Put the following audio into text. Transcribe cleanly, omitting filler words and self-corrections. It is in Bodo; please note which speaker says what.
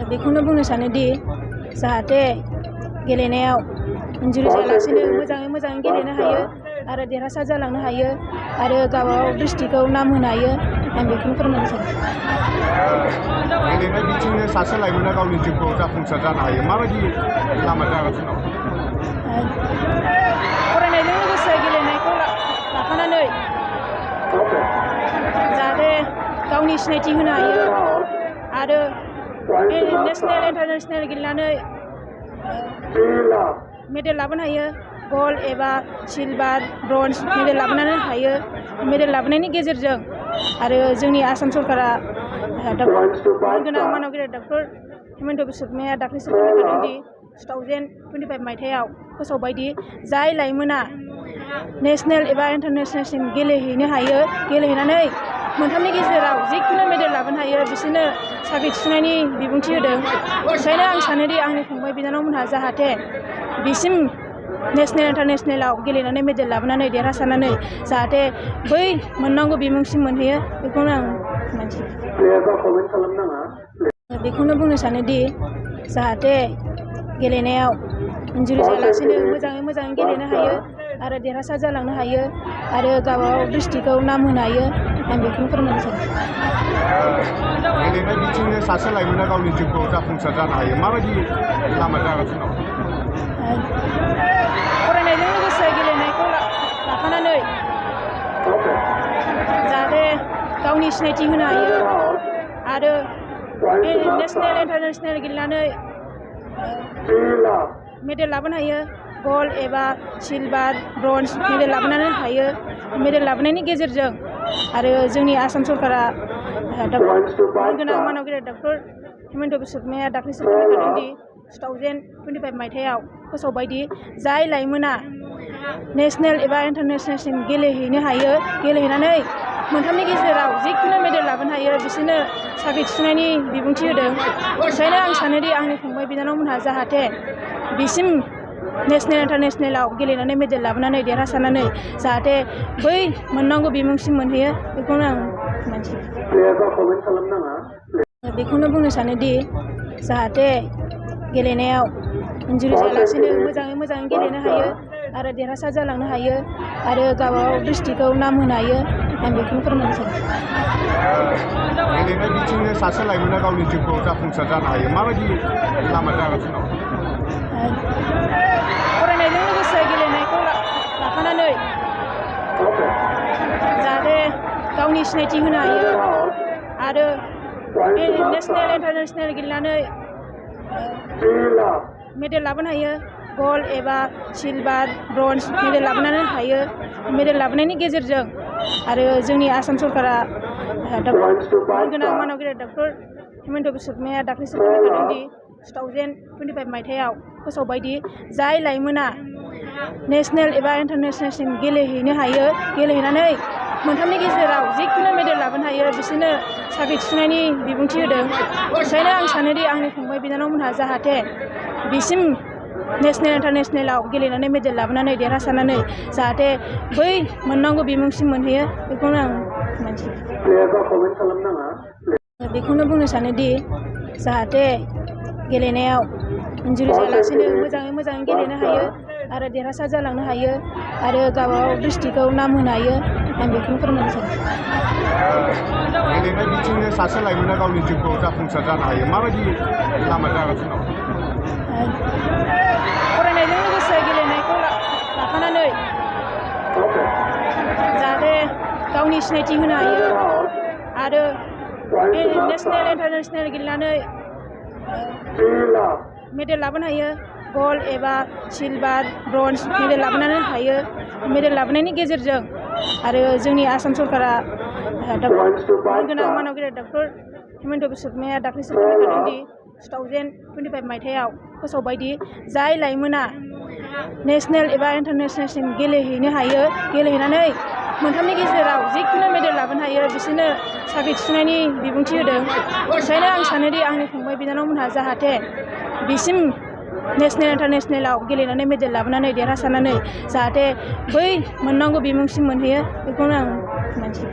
Speaker 1: बेखौनो बुंनो सानोदि जाहाथे गेलेनायाव इन्जुरि जायालासेनो मोजाङै गेलेनो हायो आरो देरहासार जालांनो हायो आरो गावबागाव डिस्ट्रिक्टखौ नाम होनो हायो। आं बेखौनो फोरमायनो सानो।
Speaker 2: गेलेनाय बिथिंजों सासे लाइमोना गावनि जिउखौ जाफुंसार जानो हायो माबायदि लामा जागासिनो दं?
Speaker 1: फरायनायजों लोगोसे गेलेनायखौ लाफानानै जाहाथे गावनि सिनायथि होनो हायो आरो नेसनेल इन्टारनेसनेल गेलेनानै मेडेल लाबोनो हायो। गल्ड एबा सिलभार ब्रन्ज मेडेल लाबोनो हायो। मेडेल लाबोनायनि गेजेरजों आरो जोंनि आसाम सरकारा गोनां मानगिरि डक्टर हिमन्त बिश्व शर्माया दाख्लैसो फोरमायखादोंदि 2025 मायथाइयाव फोसावबायदि जाय लाइमोना नेसनेल एबा इन्टारनेसनेलसिम गेलेहैनो हायो, गेलेहैनानै मोनथामनि गेजेराव जिखुनु मेडेल लाबोनो हायो बिसोरनो साख्रि थिसननायनि बिबुंथि होदों। ओंखायनो आं सानोदि आंनि फंबाय बिनानावमोनहा जाहाथे बिसिम नेसनेल इन्टारनेसनेलाव गेलेनानै मेडेल लाबोनानै देरहासारनानै जाहाथे बै मोननांगौ बिमुंसिम मोनहैयो बेखौनो आं मानसि बेखौनो बुंनो सानोदि जाहाथे गेलेनायाव इन्जुरि जायालासेनो मोजाङै गेलेनो हायो आरो देरहासार जालांनो हायो आरो गावबागाव डिस्ट्रिक्टखौ नाम होनो हायो। आं बेखौनो फोरमायनो सानो।
Speaker 2: गेलेनाय बिथिंजों सासे लाइमोना गावनि जिउखौ जाफुंसार जानो हायो माबायदि लामा जागासिनो दं?
Speaker 1: फरायनायजों लोगोसे गेलेनायखौ लाफानानै जाहाथे गावनि सिनायथि होनो हायो आरो नेसनेल इन्टारनेसनेल गेलेनानै मेडेल लाबोनो हायो। गल्ड एबा सिलभार ब्रन्ज मेडेल लाबोनो हायो। मेडेल लाबोनायनि गेजेरजों आरो जोंनि आसाम सरकारा गोनां मानगिरि डक्टर हिमन्त बिश्व शर्माया दाख्लैसो फोरमायखादोंदि 2025 मायथाइयाव फोसावबायदि जाय लाइमोना नेसनेल एबा इन्टारनेसनेलसिम गेलेहैनो हायो, गेलेहैनानै मोनथामनि गेजेराव जिखुनु मेडेल लाबोनो हायो बिसोरनो साख्रि थिसननायनि बिबुंथि होदों। ओंखायनो आं सानोदि आंनि फंबाय बिनानावमोनहा जाहाथे बिसिम नेसनेल इन्टारनेसनेलाव गेलेनानै मेडेल लाबोनानै देरहासारनानै जाहाथे बै मोननांगौ बिमुंसिम मोनहैयो बेखौनो आं मानसि बेखौनो बुंनो सानोदि जाहाथे गेलेनायाव इन्जुरि जायालासेनो मोजाङै गेलेनो हायो आरो देरहासार जालांनो हायो आरो गावबागाव डिस्ट्रिक्टखौ नाम होनो हायो। आं बेखौनो फोरमायनो सानो।
Speaker 2: गेलेनाय बिथिंजों सासे लाइमोना गावनि जिउखौ जाफुंसार जानो हायो माबायदि लामा जागासिनो दं?
Speaker 1: फरायनायजों लोगोसे गेलेनायखौ लाफानानै जाहाथे गावनि सिनायथि होनो हायो आरो नेसनेल इन्टारनेसनेल गेलेनानै मेडेल लाबोनो हायो। गल्ड एबा सिलभार ब्रन्ज मेडेल लाबोनो हायो। मेडेल लाबोनायनि गेजेरजों आरो जोंनि आसाम सरकारा गोनां मानगिरि डक्टर हिमन्त बिश्व शर्माया दाख्लैसो फोरमायखादोंदि 2025 मायथाइयाव फोसावबायदि जाय लाइमोना नेसनेल एबा इन्टारनेसनेलसिम गेलेहैनो हायो, गेलेहैनानै मोनथामनि गेजेराव जिखुनु मेडेल लाबोनो हायो बिसोरनो साख्रि थिसननायनि बिबुंथि होदों। ओंखायनो आं सानोदि आंनि फंबाय बिनानावमोनहा जाहाथे बिसिम नेसनेल इन्टारनेसनेलाव गेलेनानै मेडेल लाबोनानै देरहासारनानै जाहाथे बै मोननांगौ बिमुंसिम मोनहैयो बेखौनो आं मानसि बेखौनो बुंनो सानोदि जाहाथे गेलेनायाव इन्जुरि जायालासेनो मोजाङै गेलेनो हायो आरो देरहासार जालांनो हायो आरो गावबागाव डिस्ट्रिक्टखौ नाम होनो हायो। आं बेखौनो फोरमायनो सानो।
Speaker 2: गेलेनाय बिथिंजों सासे लाइमोना गावनि जिउखौ जाफुंसार जानो हायो माबायदि लामा जागासिनो दं?
Speaker 1: फरायनायजों लोगोसे गेलेनायखौ लाफानानै जाहाथे गावनि सिनायथि होनो हायो आरो नेसनेल इन्टारनेसनेल गेलेनानै मेडेल लाबोनो हायो। गल्ड एबा सिलभार ब्रन्ज मेडेल लाबोनो हायो। मेडेल लाबोनायनि गेजेरजों आरो जोंनि आसाम सरकारा गोनां मानगिरि डक्टर हिमन्त बिश्व शर्माया दाख्लैसो फोरमायखादोंदि 2025 मायथाइयाव फोसावबायदि जाय लाइमोना नेसनेल एबा इन्टारनेसनेलसिम गेलेहैनो हायो, गेलेहैनानै मोनथामनि गेजेराव जिखुनु मेडेल लाबोनो हायो बिसोरनो साख्रि थिसननायनि बिबुंथि होदों। ओंखायनो आं सानोदि आंनि फंबाय बिनानावमोनहा जाहाथे बिसिम नेसनेल इन्टारनेसनेलाव गेलेनानै मेडेल लाबोनानै देरहासारनानै जाहाथे बै मोननांगौ बिमुंसिम मोनहैयो बेखौनो आं मानसि